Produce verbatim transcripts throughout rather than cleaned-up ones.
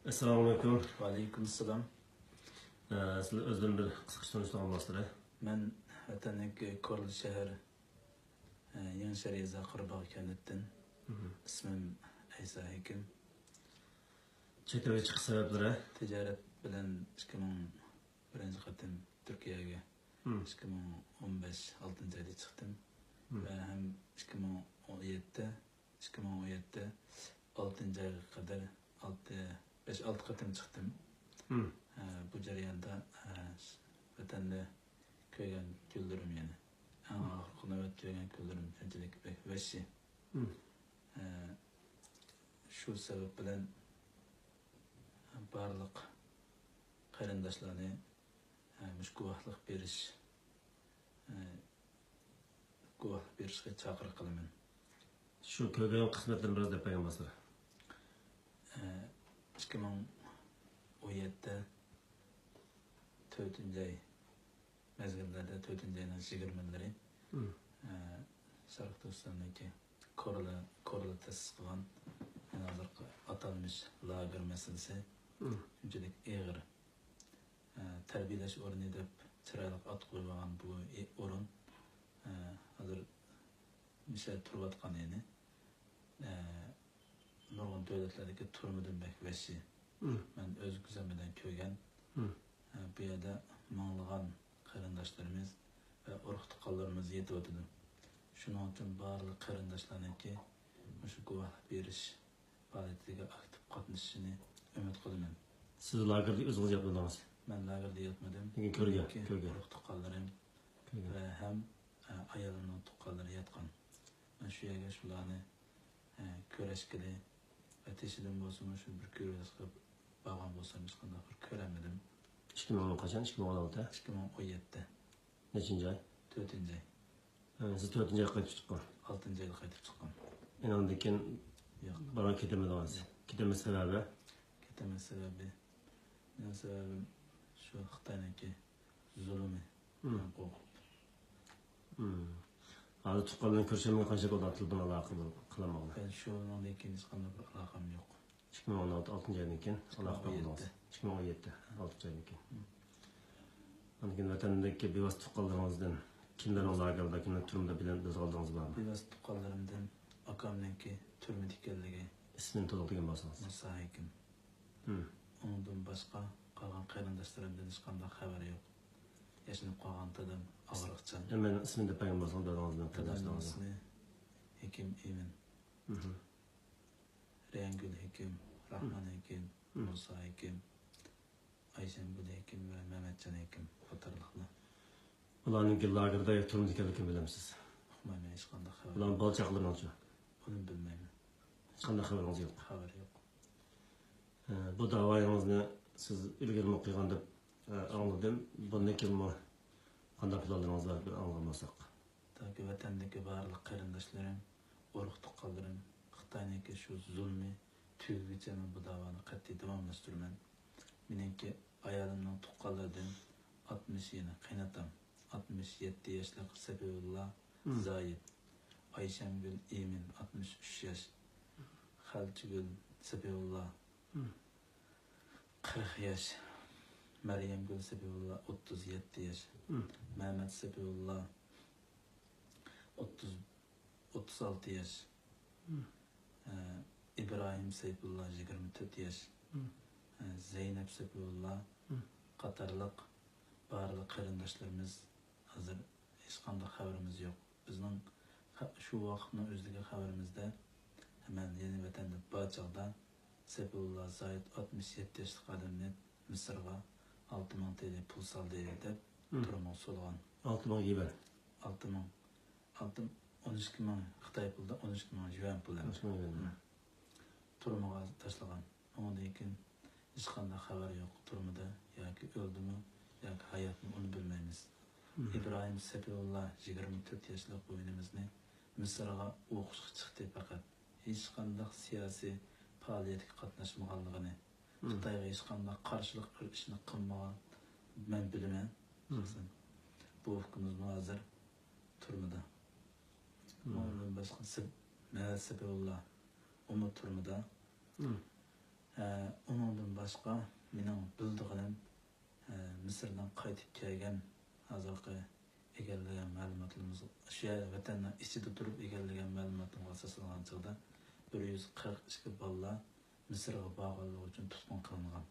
ئەسسالامۇ ئەلەيكۇم. ۋەئەلەيكۇم ئەسسالام. ئە، سىلەر ئۆزلىرىنى بىر قىسقىچە تونۇشتۇرغان بولسىلەر. مەن ۋەتەنلىك كورلا شەھەر، ئە، يېڭىشەھەر يېزا قاراباغ كەنتىدىن. مم. ئىسمىم ئەيسا ھېكىم. چەت ئەلگە چىقىش سەۋەبلىرى؟ تىجارەت بىلەن ئىككى مىڭ بىرىنچى قېتىم تۈركىيەگە مم. ئىككى مىڭ ئون بەش ئالتىنچى ئايدا چىقتىم. مم. ۋە ھەم ئىككى مىڭ ئون يەتتە، ئىككى مىڭ ئون يەتتە ئالتىنچى ئايغا قەدەر ئالتە، بەش، ئالتە قېتىم چىقتىم. مم. ئە، بۇ جەرياندا، ئە، ۋەتەندە كۆرگەن كۈنلىرىم، يەنى ئەڭ ئاخىرقى نۆۋەتتە كۆرگەن كۈنلىرىم شۇنچىلىك بەك ۋەھشىي. مم. ئە، شۇ سەۋەب بىلەن بارلىق قېرىنداشلارنى، ئە، مۇشۇ گۇۋاھلىق بېرىش، ئە، گۇۋاھلىق بېرىشكە چاقىرىق قىلىمەن. شۇ كۆرگەن قىسمەتلىرىنى بىراز دەپ بەرگەن بولسىلا. ئە، ئىككى مىڭ ئون يەتتە تۆتىنچى ئاي مەزگىللەردە، تۆتىنچى ئاينىڭ يىگىرمىلىرى، مم. ئە، شەرقىي تۈركىستاندىكى كورلا، كورلا تەسىس قىلغان، يەنى ھازىرقى ئاتالمىش لاگېر مەسىلىسى مم. شۇنچىلىك ئېغىر. ئە، تەربىيەلەش ئورنى دەپ چىرايلىق ئات قويۇلغان بۇ ئورۇن، ئە، ھازىر مىسال تۇرۇۋاتقان، يەنى، ئە، نۇرغۇن دۆلەتلەردىكى تۈرمىدىن بەك ۋەھشىي. مم. مەن ئۆز كۆزۈم بىلەن كۆرگەن. مم. ئە، بۇ يەردە مىڭلىغان قېرىنداشلىرىمىز ۋە ئۇرۇق-تۇغقانلىرىمىز يېتىۋاتىدۇ. شۇنىڭ ئۈچۈن بارلىق قېرىنداشلارنىڭكى مۇشۇ گۇۋاھلىق بېرىش پائالىيىتىگە ئاكتىپ قاتنىشىشىنى ئۈمىد قىلىمەن. سىز لاگېردا ئۆزىڭىز ياتمىدىڭىز؟ مەن لاگېردا ياتمىدىم. لېكىن كۆرگەن، لېكىن كۆرگەن. ئۇرۇق-تۇغقانلىرىم كۆرگەن. ۋە ھەم، ئە، ئايالىمنىڭ تۇغقانلىرى ياتقان. مەن شۇ يەرگە شۇلارنى، ئە، كۆرۈشكىلى ۋە تېشىدىن بولسىمۇ شۇ بىر كۆرۈۋېلىشقا بارغان بولسام، ھېچقانداق بىر كۆرەلمىدىم. ئىككى مىڭ قاچان؟ ئىككى مىڭ ئون ئالتە؟ ئىككى مىڭ ئون يەتتە. نەچچىنچى ئاي؟ تۆتىنچى ئاي. ھە، سىز تۆتىنچى ئايدا قايتىپ چىققان؟ ئالتىنچى ئايدا قايتىپ چىققان. ئاندىن كېيىن ياق. بارغان كېتەلمىدىڭىز؟ ياق. كېتەلمەس سەۋەبى؟ كېتەلمەس سەۋەبى، مېنىڭ سەۋەبىم شۇ خىتاينىڭكى زۇلۇمى. مم. مەن قورقۇپ. مم. ھازىر تۇغقان بىلەن كۆرۈشەلمىگەن قانچە بولدى، تېلېفون ئالاقە قىلالمىغىلى؟ مەن شۇنىڭدىن كېيىن ھېچقانداق بىر ئالاقەم يوق. ئىككى مىڭ ئون ئالتە، ئالتىنچى ئايدىن كېيىن ئالاقە قىلدىڭىز. ئىككى مىڭ ئون يەتتە. ئىككى مىڭ ئون يەتتە، ئالتىنچى ئايدىن كېيىن. مم. ئاندىن كېيىن ۋەتەندىكى بىۋاسىتە تۇغقانلىرىڭىزدىن كىملەرنىڭ لاگېردا، كىملەر تۈرمىدە بىلەن بىلىدىغانلىرىڭىز بارمۇ؟ بىۋاسىتە تۇغقانلىرىمدىن ئاكامنىڭكى تۈرمىدە ئىكەنلىكى. ئىسمىنى تولۇق دېگەن بولسىڭىز. مۇسا ھېكىم. مم. ئۇنىڭدىن باشقا قالغان قېرىنداشلىرىمدىن ھېچقانداق خەۋەر يوق. ياشىنىپ قالغان دادام ئاغرىقچان. ھەممىنىڭ ئىسمىنى دەپ بەرگەن بولسىڭىز، دادىڭىزنىڭ، دادامنىڭ قېرىنداشلىرىڭىزنىڭ. ئىسمى ھېكىم ئىمىن. مم. رەيھانگۈل ھېكىم، راھمان ھېكىم، مم. مۇسا ھېكىم، ئايشەمگۈل ھېكىم ۋە مەمەتجان ھېكىم قاتارلىقلار. ئۇلارنىڭكى لاگېردا يا تۈرمىدە ئىكەنلىكىنى بىلەمسىز؟ ئۇقمايمەن، ھېچقانداق خەۋەر. ئۇلارنىڭ بالا چاقىلىرىنىڭچۇ؟ ئۇنى بىلمەيمەن. ھېچقانداق خەۋىرىڭىز يوق؟ خەۋەر يوق. ئە، بۇ داۋايىڭىزنى سىز ئىلگىرىمۇ قىلغان دەپ، ئە، ئاڭلىدىم. بۇندىن كېيىنمۇ قانداق پىلانلىرىڭىز بار، بىر ئاڭلىغان بولساق. تاكى ۋەتەندىكى بارلىق قېرىنداشلىرىم، ئۇرۇق-تۇغقانلىرىم خىتاينىڭكى شۇ زۇلمى تۈگىگىچە مەن بۇ داۋانى قەتئىي داۋاملاشتۇرىمەن. مېنىڭكى ئايالىمنىڭ تۇغقانلىرىدىن ئاتمىش، يەنى قېيىنئاتام، ئاتمىش يەتتە ياشلىق سەپىۋۇللا مم. زايىت، ئايشەمگۈل ئىمىن، ئاتمىش ئۈچ ياش، خەلچىگۈل سەپىۋۇللا، مم. قىرىق ياش، مەريەمگۈل سەپىۋۇللا، ئوتتۇز يەتتە ياش، مم. مەمەت سەپىۋۇللا، ئوتتۇز، ئوتتۇز ئالتە ياش، مم. ئە، ئىبراھىم سەيپۇللا، يىگىرمە تۆت ياش، مم. ئە، زەينەپ سەپىۋۇللا مم. قاتارلىق بارلىق قېرىنداشلىرىمىز ھازىر ھېچقانداق خەۋىرىمىز يوق. بىزنىڭ خە-، شۇ ۋاقىتنىڭ ئۆزىدىكى خەۋىرىمىزدە، مەن يەنە ۋەتەندە بار چاغدا سەپىۋۇللا زايىت ئاتمىش يەتتە ياشلىق ئادەمنى مىسىرغا ئالتە مىڭ تىيىن پۇل سالدى دەپ مم. تۈرمىگە سولىغان. ئالتە مىڭ يۈەن. ئالتە مىڭ، ئالتە، ئون ئىككى مىڭ خىتاي پۇلىدا، ئون ئىككى مىڭ يۈەن پۇل ئەمدى. ئون ئىككى مىڭ يۈەن. مم. تۈرمىگە تاشلىغان. ئۇنىڭدىن كېيىن ھېچقانداق خەۋەر يوق، تۈرمىدە ياكى ئۆلدىمۇ، ياكى ھاياتمۇ، ئۇنى بىلمەيمىز. مم. ئىبراھىم سەپىۋۇللا، يىگىرمە تۆت ياشلىق بۇ ئىنىمىزنى مىسىرغا ئوقۇشقا چىقتى پەقەت. ھېچقانداق سىياسىي پائالىيەتكە قاتناشمىغانلىقىنى، مم. خىتايغا ھېچقانداق قارشىلىق بىر ئىشنى قىلمىغان مەن بىلىمەن، مم. شەخسەن. بۇ ئۇكىمىزمۇ ھازىر تۈرمىدە. مم. ئۇنىڭدىن باشقا سەپ-، مەمەت سەپىۋۇللا، ئۇمۇ تۈرمىدە. مم. ئە، ئۇنىڭدىن باشقا مېنىڭ بىلىدىغىنىم، ئە، مىسىردىن قايتىپ كەلگەن، ھازىرقى ئىگىلىگەن مەلۇماتلىرىمىز، شۇ يەر ۋەتەننىڭ ئىچىدە تۇرۇپ ئىگىلىگەن مەلۇماتلىرىمغا ئاساسلانغان چاغدا، بىر يۈز قىرىق ئىككى بالىلار مىسىرغا بارغانلىقى ئۈچۈن تۇتقۇن قىلىنغان.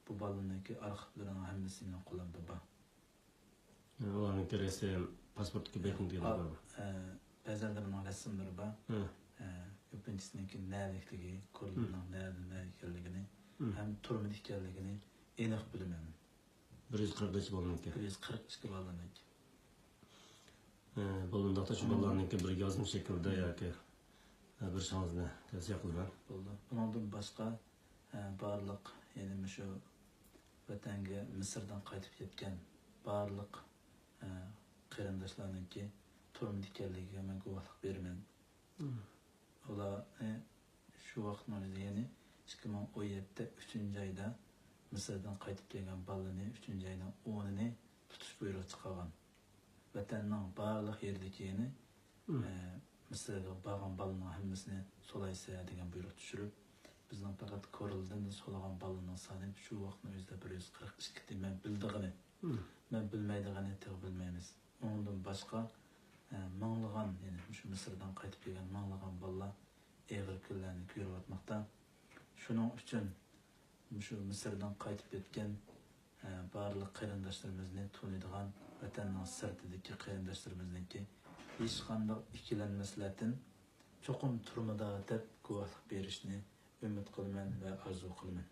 بۇ بالىلارنىڭكى ئارخىپلىرىنىڭ ھەممىسى مېنىڭ قولۇمدا بار. ئۇلارنىڭكى رەسىم، پاسپورتتىكى بېكىنىدىغىنى بارمۇ؟ بەزىلىرىنىڭ رەسىملىرى بار. كۆپىنچىسىنىڭكى نەلىكلىكى، كورلىنىڭ نەدىن نەگە ئىكەنلىكىنى ھەم تۈرمىدە ئىكەنلىكىنى ئېنىق بىلىمەن. بىر يۈز قىرىق نەچچە بالىنىڭكى؟ بىر يۈز قىرىق ئىككى بالىنىڭكى. بولدى، ئۇنداقتا شۇ بالىلارنىڭكى بىر يازما شەكىلدە ياكى بېرىشىڭىزنى تەۋسىيە قىلىمەن. بولدى. بۇنىڭدىن باشقا، ئە، بارلىق، يەنى مۇشۇ ۋەتەنگە مىسىردىن قايتىپ كەتكەن بارلىق، ئە، قېرىنداشلارنىڭكى تۈرمىدە ئىكەنلىكىگە مەن گۇۋاھلىق بېرىمەن. ئۇلارنى شۇ ۋاقىتنىڭ ئۆزىدە، يەنى ئىككى مىڭ ئون يەتتە ئۈچىنچى ئايدا مىسىردىن قايتىپ كەلگەن بالىلارنى ئۈچىنچى ئاينىڭ ئونىنى تۇتۇش بۇيرۇقى چىقارغان. ۋەتەننىڭ بارلىق يېرىدىكى، يەنى، ئە، مىسىرغا بارغان بالىنىڭ ھەممىسىنى سولايسىلەر دېگەن بۇيرۇق چۈشۈرۈپ، بىزنىڭ پەقەت كورلىدىن سولىغان بالىنىڭ سانى شۇ ۋاقىتنىڭ ئۆزىدە بىر يۈز قىرىق ئىككى ئىدى. مەن بىلىدىغىنى، مەن بىلمەيدىغىنى تېخى بىلمەيمىز. ئۇنىڭدىن باشقا، ئە، مىڭلىغان، يەنى مۇشۇ مىسىردىن قايتىپ كەلگەن مىڭلىغان بالىلار ئېغىر كۈنلەرنى كۆرۈۋاتماقتا. شۇنىڭ ئۈچۈن مۇشۇ مىسىردىن قايتىپ كەتكەن، ئە، بارلىق قېرىنداشلىرىمىزنى تونۇيدىغان ۋەتەننىڭ سىرتىدىكى قېرىنداشلىرىمىزنىڭكى ھېچقانداق ئىككىلەنمەسلەردىن چوقۇم تۈرمىدە دەپ گۇۋاھلىق بېرىشىنى ئۈمىد قىلىمەن ۋە ئارزۇ قىلىمەن.